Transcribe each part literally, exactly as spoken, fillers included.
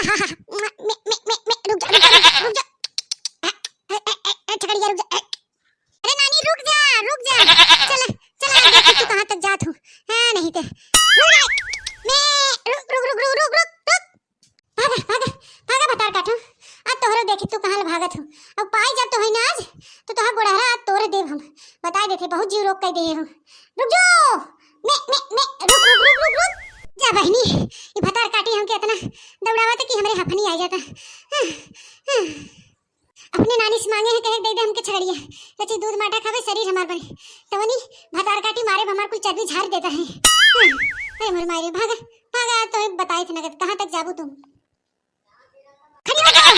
हाँ, हाँ, मैं, मैं, मैं, मैं, रुक जा, रुक जा, रुक जा, रुक जा। ए, ए, ए, ए, ए, छगड़िया, रुक जा। ए, अरे नानी, रुक जा, रुक जा। चल, चल, आ, देख तू कहाँ तक जात हूँ। हाँ, नहीं ते। रुक जा। मैं, रुक, रुक, रुक। भागा, भागा, भागा भतार काटू। आज तोहरो देखी तू कहाँ ले भागत हूँ। अब पाई जब तो है ना आज, तो तोहार गोड़हरा आज तोड़ देब हम। बताई देते, बहुत जीव रोक कइ देहे हूँ। रुक जो। मैं, मैं, मैं, रुक, रुक, रुक, रुक, रुक। जा बहिनी, ई भतार काटी हमके इतना दौड़ावा त कि हमरे हफनी आ जाता। हाँ, हाँ। अपने नानी से मांगे हैं, कहे दे दे हमके छगड़िया, कच्ची दूध माटा खावे, शरीर हमार बने। तवनी भतार काटी मारे, हमार कुल चर्बी झाड़ देता है। हाँ, अरे मोर माई रे, भागा, भागा, तो बताए थे नगद, कहाँ तक जाबू तुम? खड़ी हो जाओ,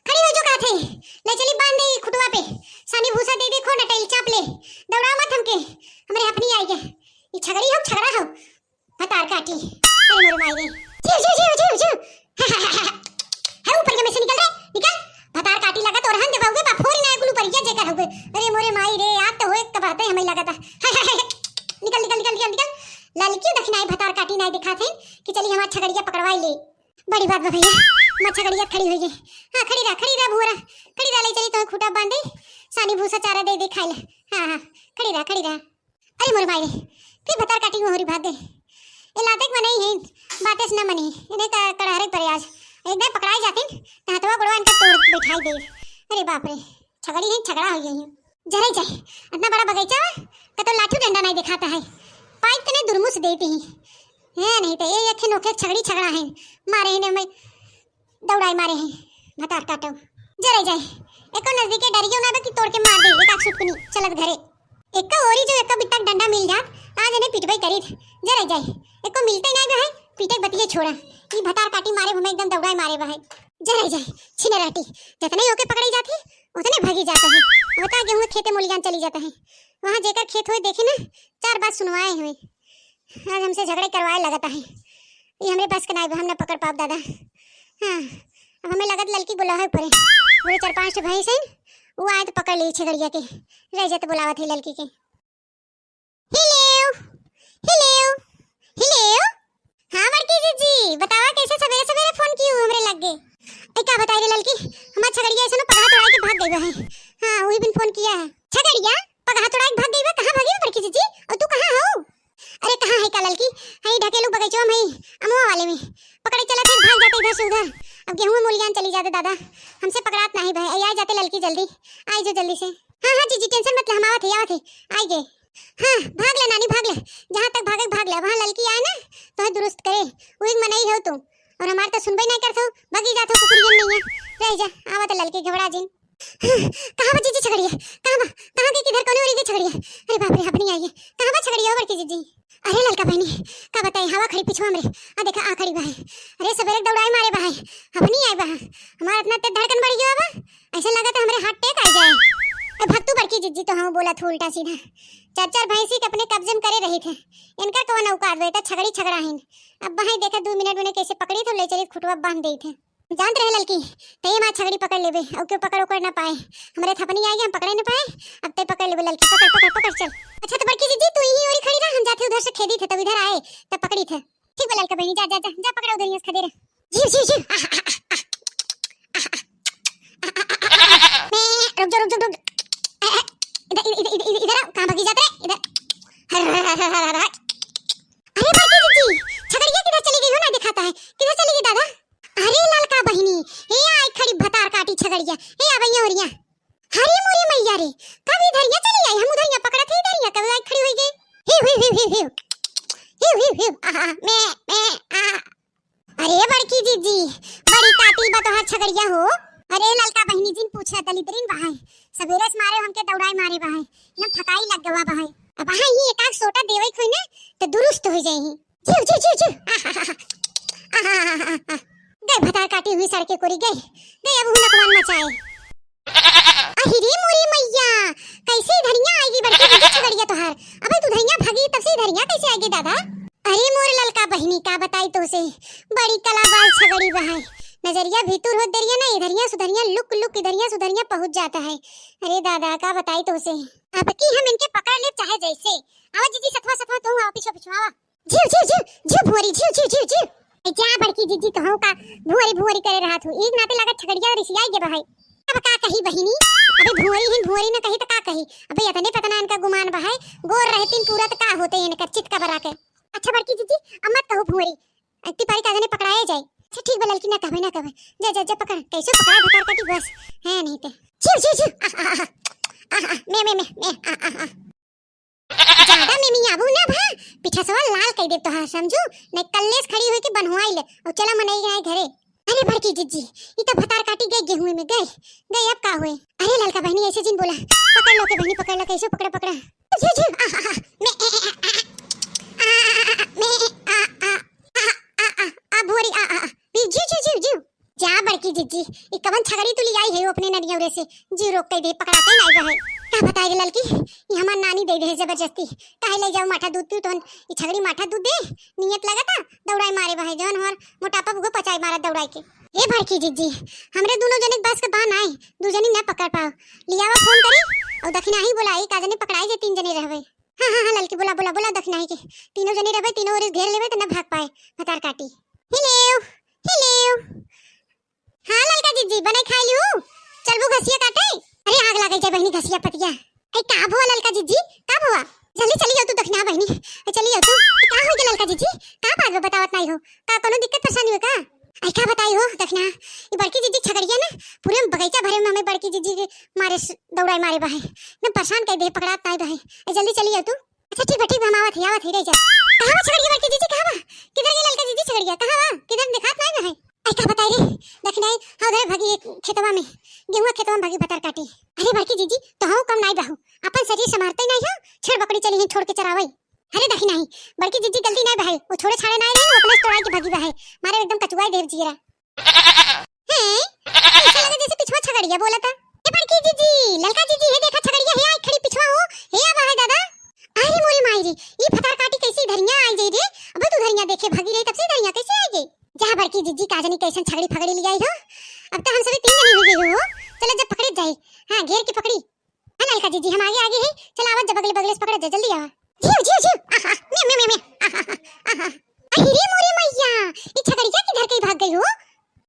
खड़ी हो जो, कहा थे, ले चली बांध दे खुटवा पे, सानी भूसा दे दे, खो नटैल चाप ले, दौड़ा मत हमके, हमरे हफनी आई गया, ये छगड़ी हो, छगड़ा हो, भतार काटी। अरे मोरे माई रे। जीव, जीव, जीव, जीव, जीव। है ऊपर के में से निकल रे, निकल। भतार काटी लगा तो रहन दे बाबू के, बा फोरी ना कुल ऊपर ये जेकर हुए। अरे मोरे माई रे, आज तो होए कब आते हमें लगा था। निकल, निकल, निकल, निकल, निकल। ललकी दखिनाई भतार काटी नाई दिखा थे कि चली हमार छगड़िया पकड़वाई ले। बड़ी बात बा भैया, हमार छगड़िया खड़ी होई गई। हाँ, खड़ी रह, खड़ी रह भुअरा, खड़ी रह, ले चली तो खूटा बांधे, सानी भूसा चारा दे दे खाए ले। हाँ, हाँ, खड़ी रह, खड़ी रह। अरे मोर माई रे, फिर भतार काटी मोहरी भाग गए। ए लाते के मनई है, बातें से न मनी, इन्हें का कड़हरे पड़े आज। एक दाई पकड़ाई जाती, त हथवा गोड़वा इनका तोड़ बैठाई दे। अरे बाप रे, छगड़ी है, छगड़ा हो गई है। जरे जाए, इतना बड़ा बगीचा बा, कतो लाठी डंडा नहीं दिखाता है। पाइप तने दुरमुस देती ही। है नहीं तो ये अखे नोखे छगड़ी छगड़ा है, मारे इन्हें मैं दौड़ाई मारे हैं, भतार काटो। जरे जाए, एको नजदीके डरियो ना बा कि तोड़ के मार दे, एक आख सुटकुनी, चलत घरे। एको ओरी जो एको बित्ता के डंडा मिल जात, आज इन्हें पिटबे करीत। जरे जाए, एको मिलते नहीं बा है, पीटे के बतिये छोड़ा। ई भतार काटी मारे हमें एकदम दौड़ाई मारे बा है। जरे जाए, छिनराटी, जितने ओके पकड़े जाते, उतने भागी जाता है। होता गेहूं खेते मोलियान चली जाता है। वहाँ जेकर खेत होए देखे ना, चार बात सुनवाए हुए। आज हमसे झगड़े करवाए लगता है। ये हमरे बस के नाई बा, हम ना पकड़ पाब दादा। हाँ, अब हमें लगत ललकी बोला है ऊपरे। पूरे चार पांच ठो भैंस हैं, वो आए तो पकड़ ली छगड़िया के। रह जाते बुलावत है ललकी के। हेलो, हेलो, हेलो। हाँ बड़की जीजी, बतावा कैसे सवेरे सवेरे फोन की हूँ हमरे लग गए। ए का बताई रे ललकी, हमार छगड़िया ऐसे ना पगहा तोड़ाई के भाग गई बा है। हाँ, वही बिन फोन किया है। छगड़िया पगहा तोड़ाई के भाग गई बा? कहाँ भागी बा बड़की जीजी? और तू कहाँ हो? अरे कहाँ है का ललकी? हई ढकेलू बगीचवा में, अमवा वाले में। पकड़े चला थे, भाग जाते इधर से उधर। अब गेहूं में मोलियान चली जाते दादा, हमसे पकड़ात नाही भाई। आई जाते ललकी जल्दी, आई जो जल्दी से। हाँ हाँ जीजी, टेंशन मत ले, हम आवत है, आवत है, आई गए। हाँ भाग ले नानी, भाग ले, जहाँ तक भागे भाग ले। वहाँ ललकी आए ना, तो है दुरुस्त करे, वही मनई हो तू। और हमार तो सुनबे नहीं करत हो, भगी जात हो कुकुरियन नहीं है। रह जा, आवत है ललकी, घबरा जिन। कहाँ बा जीजी छगड़िया? कहाँ बा? कहाँ के किधर कौने ओरी के छगड़िया? अरे बाप रे, हफनी आई है। कहाँ बा छगड़िया हो बड़की जीजी? अरे ललका बहिनी, का बताई, हवा खड़ी पिछवा हमरे। आ देखा, आ खड़ी बा है। अरे सबेरे दौड़ाई मारे बा है। हफनी आई बा है। हमार इतना तेज धड़कन बढ़ गया बा। ऐसे लगा था हमरे हार्ट अटैक आ जाए। ए भक्तू बड़की जीजी तो हम बोला थू उल्टा सीधा। चार चार भैंसी के अपने कब्जे में करे रही थे। इनका कौन औकात बा, तो छगड़ी छगड़ा है। अब वहीं देखा दो मिनट में कैसे पकड़ी थे, ले चली खुटवा बांध दे थे। जानत रहे ललकी, तई हमार छगड़ी पकड़ लेबे, और क्यों पकड़ ओकड़ ना पाए। हमरे थपनी आएगी, हम पकड़े ना पाए। अब तई पकड़ लेबे ललकी, पकड़, पकड़, पकड़, चल। अच्छा तो बड़की जीजी, तू यहीं ओरी खड़ी रह, हम जाते उधर से खेदी थे, तब इधर आए, तब पकड़ी थे। ठीक बा ललका बहिनी, जा, जा, जा, जा पकड़ा उधर, यहाँ से खदे रह। जीव, जीव, जीव। मैं, रुक जा, रुक जा, रुक। ए, ए, इधर, इधर, इधर, इधर, इधर आओ, कहाँ भागी जात रहे? इधर। अरे बड़की जीजी, छगड़िया किधर चली गई हो, ना दिखाता है। किधर चली गई दादा? अरे ललका बहिनी, ए आई खड़ी भतार काटी छगड़िया, ए आ भैया ओरिया। हरी मोरी मैया रे, कब इधरिया चली आई, हम उधरिया पकड़त है, इधरिया कब आई खड़ी होई गई। हिव, हिव, हिव, हिव, हिव। हिव, हिव, हिव, आहा, मैं, मैं, आ। अरे बड़की जीजी, बड़ी कातिल बा तोहार छगड़िया हो। अरे ललका बहिनी जिन पूछे दलिद्रीन बहाए, सबेरे से मारे हमके दौड़ाई मारे बहाए, एकदम थकाई लग गवा बहाए। अब हाँ ही एक आध सोटा देवे खोई ना, तो दुरुस्त हो जाए ही। जीव, जीव, जीव, जीव। आहाहाहा। आहाहाहा। गए भतार काटी हुई सड़के कोरी गए। गए अब हुनकवान मचाए। अहिरे मोरी मैया, कैसे इधरिया आएगी बड़की दीदी छगड़िया तोहार? अबे तू धरिया भागी तब से इधरिया कैसे आएगी दादा? अरे मोर ललका बहिनी का बताई तोसे, बड़ी कलाबाज छगड़ी बहाए। नजरिया भीतर होत दरिया ना, इधरिया सुधरिया लुक लुक इधरिया सुधरिया पहुँच जाता है। अरे दादा का बताई तोसे। अब की हम इनके पकड़ ले चाहे जैसे। आवा जीजी सथवा सथवा तू आवा पीछे पीछे आवा। झिव, झिव, झिव, झिव भुअरी, झिव, झिव, झिव, झिव। जा बड़की जिज्जी, तोहू का भुअरी भुअरी करे रहत हू। ई नाते लागत छगड़िया रिसियाई गे बा है। अब का कही बहिनी, अबे भुअरी हिन, भुअरी न कही त का कही। अबे एतने पतना इनका गुमान बा है, गोर रहतिन पूरा त का होते इनकर चित का बरा के। अच्छा बड़की जिज्जी, अब मत कहू भुअरी, इतनी पारी का जने पकड़ाए जाए। अच्छा ठीक बा ललकी, ना कहबे, ना कहबे। जा, जा, जा पकड़, कैसे पकड़ा भतार काटी बस, है नहीं ते। छिउ, छिउ, छिउ, आह, आह, आह, आह, आह, में, में, में, में, आह, आह, आह। ज्यादा में, में आबू ना भा, पिठसवा लाल कई देब तोहार, समझू? नहीं कल्लेस खड़ी होई के बनवाई ले, और चला मनई के घरे। अरे बड़की जिज्जी, ई तो भतार काटी गए गेहूं में, गए, गए, अब का हुए? अरे ललका बहिनी, ऐसे जिन बोला, पकड़ लो के बहिनी, पकड़ लो, कैसे पकड़ा, पकड़ा। झिउ, झिउ, आ, आ, आ, में, ए, ए, आ, आ, आ, आ, आ, में, आ, आ, आ, आ, आ, आ, आ, भुअरी, आ, आ, आ, झिउ, झिउ, झिउ, झिउ। जा बड़की जिज्जी, ई कवन छगड़ी तू लियाई है अपने ननियौरे से? जिउ रोक कई दे, पकड़ाते नाई बा है। का बताई रे ललकी, ई हमार नानी दे दे है जबरदस्ती। काहे ले जाओ माठा दूध पीऊ तोहन, ई छगड़ी माठा दूध दे, नियत लगता, दौड़ाई मारे बा है, जौन हमार मोटापा बुगो पचाई मारा दौड़ाई के। ए बड़की जिज्जी, हमरे दुनो जने के बस के बा नाई, दू जनी ना पकड़ पाओ। लियावा फोन करी, और दखिनाही बोलाई, का जने पकड़ाई जे तीन जने रहबे। हाँ, हाँ, हाँ, ललकी, बोला, बोला, बोला, दखिनाही के। तीनों जने रहबे, तीनों ओर से घेर लेबे, त ना भाग पाए, भतार काटी। हेलो, हेलो। हाँ, ललका जिज्जी, बनाई खाई लिहू? चलबू घसिया काटे? अरे, आग लागल जाए बहिनी घसिया पतिया। ए, का भवा ललका जिज्जी, का भवा? जल्दी चली आओ तू दखिना बहिनी, ए, चली आओ तू। ए, का हो गया ललका जिज्जी? का बात बा, बतावत नाई हो? का कोनो दिक्कत परेशानी हो का? आई का बताई हो दखिना, ई बड़की जिज्जी छगड़िया ना, पूरे में बगीचा भरे में हमें बड़की जिज्जी के मारे स-, दौड़ाई मारे बा है। ना परेशान कई दे, पकड़ात नाई बा है। ए, जल्दी चली आओ तू। अच्छा ठीक बा, ठीक बा, हम आवत ही, आवत ही, रह जा। कहाँ बा छगड़िया बड़की जिज्जी, कहाँ बा? किधर गई ललका जिज्जी छगड़िया, कहाँ बा? किधर देखात नाई बा है? आई का बताई रे, दखिना, हाँ उधर भागी एक खेतवा में, गेहुआ खेतवा में भागी भतार काटी। अरे बड़की जिज्जी, तोहू कम नाई बा हो, अपन शरीर संभारते नाई हो, छेड़ बकरी चली ही छोड़ के चरावे। अरे दखिनाही, बड़की जिज्जी गलती नाई बा है, वो छोड़े छाड़े नाई रहे, वो अपने से तोड़ाई के भागी बा है, मारे एकदम कचुआई देव जियरा। हैं? ऐसे लगे जैसे पिछवा छगड़िया बोला था। ए बड़की जिज्जी, ललका जिज्जी, हे देखा छगड़िया, हे आई खड़ी पिछवा हो, हे आवा है दादा। अरे मोरे माई रे, ई भतार काटी कैसे धरिया आई जाई रे? अबे तू धरिया देखे भागी रही, तब से धरिया कैसे आई गई? जा बड़की जिज्जी, का जानी कैसन छगड़ी फगड़ी लियाई हो। अब तो हम सभी तीन जनी हो गई हो। चला जब पकड़े जाए। हाँ, घेर के पकड़ी। हाँ, ललका जिज्जी, हम आगे, आगे है। चला, आवा, जब बगले, बगले से पकड़ा जा, जल्दी आवा। झिउ, झिउ, झिउ। आहा, में, में, में, में। आहा, आहा, आहा। अहि रे मोरे मैया, ई छगड़िया किधर के भाग गई हो?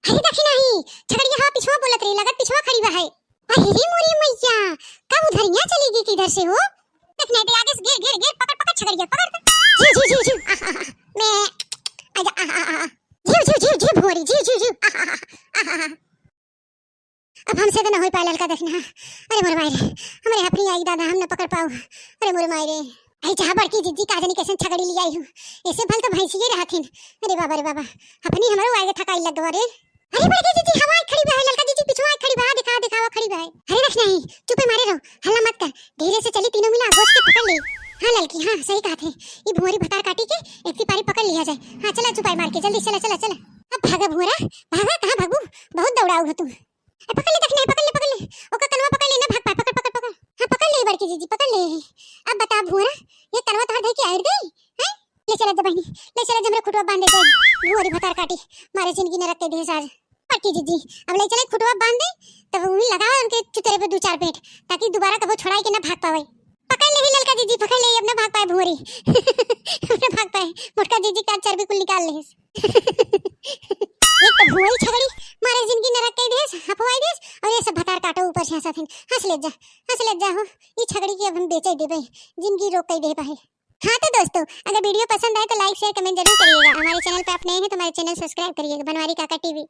अरे, देखी नहीं, छगड़िया हवा पिछुआ बोलत रही, लगत पिछुआ खड़ी बा है। अहि रे मोरे मैया, कब उधरिया चली गई किधर से हो? देख नहीं, दे आगे से घेर, घेर, घेर, पकड़, पकड़ छगड़िया, पकड़। झिउ, झिउ, झिउ, झिउ। आहा, आहा, आहा। में, आजा, आहा, आहा, आहा। झिउ, झिउ, झिउ, झिउ, भुअरी, झिउ, झिउ, झिउ। आहा, आहा, आहा। अब हमसे तो न होई पाए ललका दखिना। अरे मोरे माई रे, हमरे हफनी आई दादा, हम न पकड़ पाऊ। अरे मोरे माई रे, आई जहाँ बड़की जिज्जी का जानी कैसन छगड़ी लियाई हूँ। ऐसे भल तो भैंसिए रहथिन। अरे बाबा रे बाबा, हफनी हमरो आगे थकाई लग गवा रे। अरे बड़की जिज्जी, हवा आई खड़ी बा है, ललका जिज्जी पिछुआ आई खड़ी बा, दिखा, दिखावा खड़ी बा है। अरे रख नहीं, चुपे मारे रहो, हल्ला मत कर, धीरे से चली, तीनों मिला गोस के पकड़ ले। हाँ ललकी, हाँ सही कहत है, ई भुअरी भतार काटी के एक तिपारी पकड़ लिया जाए। हाँ चला चुपाई मार के, जल्दी चला, चला, चला। अब भागा भुअरा, भागा, कहाँ भागू, बहुत दौड़ाऊ हो तू। ए, पकड़ ले, दखिना, पकड़ ले, पकड़ ले। ओकर कनवा पकड़ ले, ना भाग पाए, पकड़, पकड़, पकड़। हाँ, पकड़ ले, बड़की जिज्जी, पकड़ ले। अब बता, भुअरा, ये कनवा तोहर धई के आइर दे, हैं? ले चला जा बहिनी, ले चला जा, हमरे खुटवा बांध दे, जा। भुअरी भतार काटी, मारे जिंदगी नरक के देह साज। बड़की जिज्जी, अब ले चले खुटवा बांध दे, तब वही लगा उनके चुतरे पे दो चार पेट, ताकि दोबारा कबो छोड़ाई के ना भाग पावे। पकड़ ले भी ललका जिज्जी, पकड़ ले, अब ना भाग पाए भुअरी। अब ना भाग पाए, मोटका जिज्जी का चर्बी कुल निकाल ले। एक तो भुअरी छगड़ी, मारे जिंदगी नरक कई देस, हफवाई देस, और ये सब भतार काटो ऊपर से हंसत हैं। हंस ले जा, हंस ले जा हो, ये छगड़ी की अब हम बेचे देबे, जिंदगी रोक कई दे पाए। हाँ तो दोस्तों, अगर video पसंद आए तो like, share, comment जरूर करिएगा। हमारे channel पे आप नए हैं तो हमारे channel subscribe करिएगा, बनवारी काका टीवी।